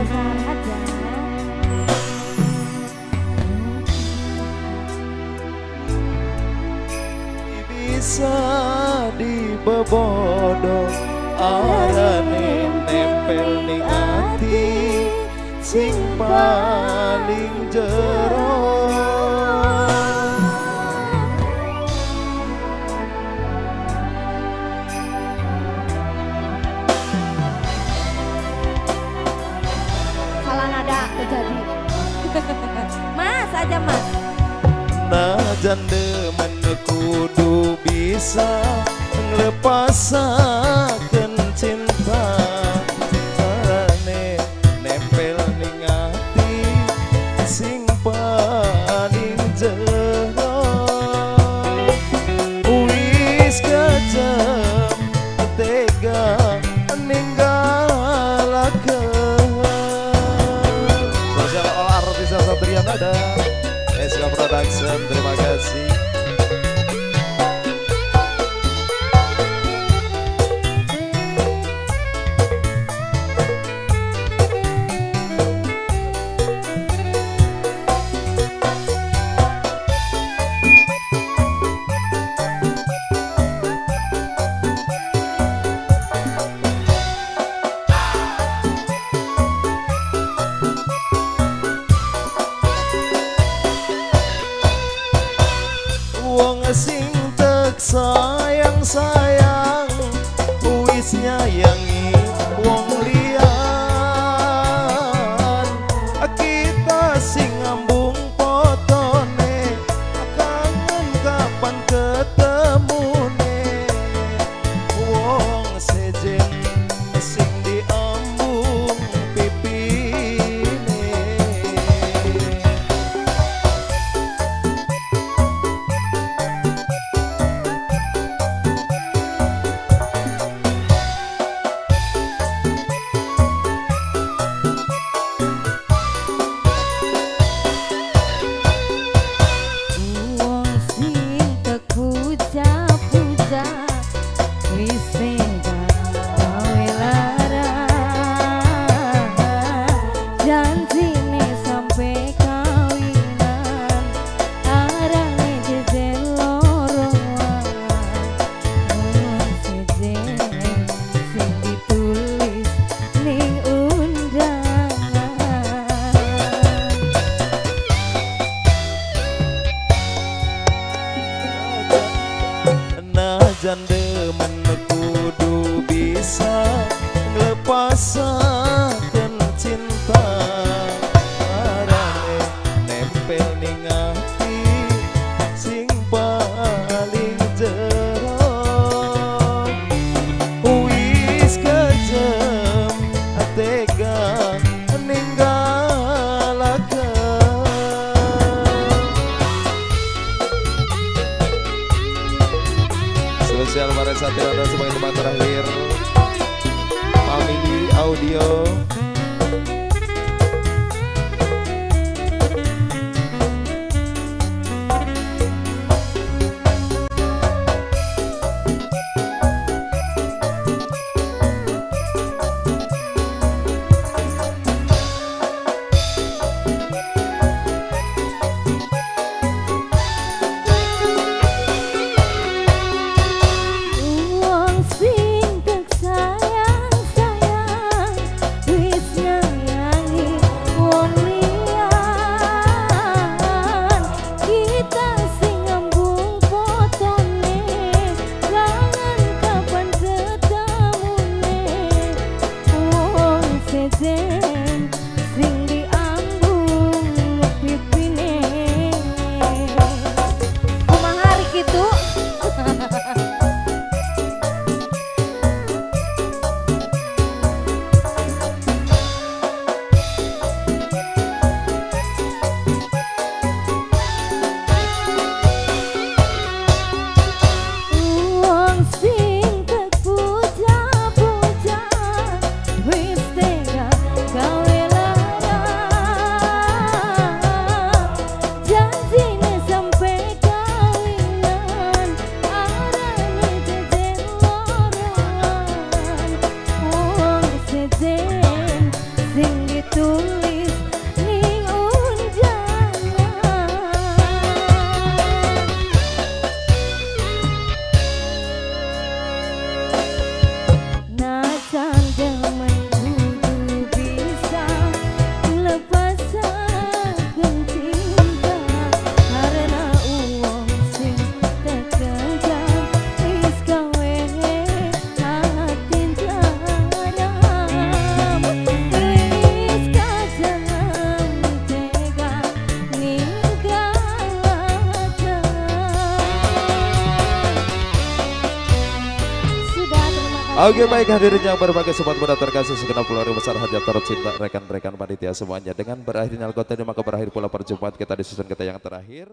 Besar aja. Bisa dibebodo arane nempel ning ati sing paling jero. Salah nada terjadi. Mas aja mas. Najan demen kudu bisa nglepasaken cinta arane nempel ning ati sing paling jero. Wis kejem tega ninggalaken. Sosial All Artisa Satria Nada SK Production, terima kasih. Wong sing tek sayang sayang wis nyayangi wong liyan, kita sing ngambung potone kangen kapan ketemune. Wong sejen sing diambung pipine. Wong sing tekuja-puja wis tega gawe lara, janjine sampe kawinan arane jejer loroan. Wong sejen sing ditulis ning undangan. Najan demen kudu bisa nglepasaken cinta arane nempel ning ati sing paling jero. Wis kejem tega ninggalaken. Spesial Bareng Satria Nada sebagai tempat terakhir Family Audio. Wong sing tek sayang sayang wis nyayangi wong liyan, kita sing ngambung fotone kangen kapan ketemune. Wong sejen sing diambung pipine. Kumaha hari kitu? Wong sing tekuja-puja wis tega gawe lara, Oke baik hadirin yang berbahagia, sobat muda terkasih, segenap keluarga besar hajat tercinta, rekan-rekan panitia semuanya. Dengan berakhirnya konten maka berakhir pula perjumpaan kita di season kita yang terakhir.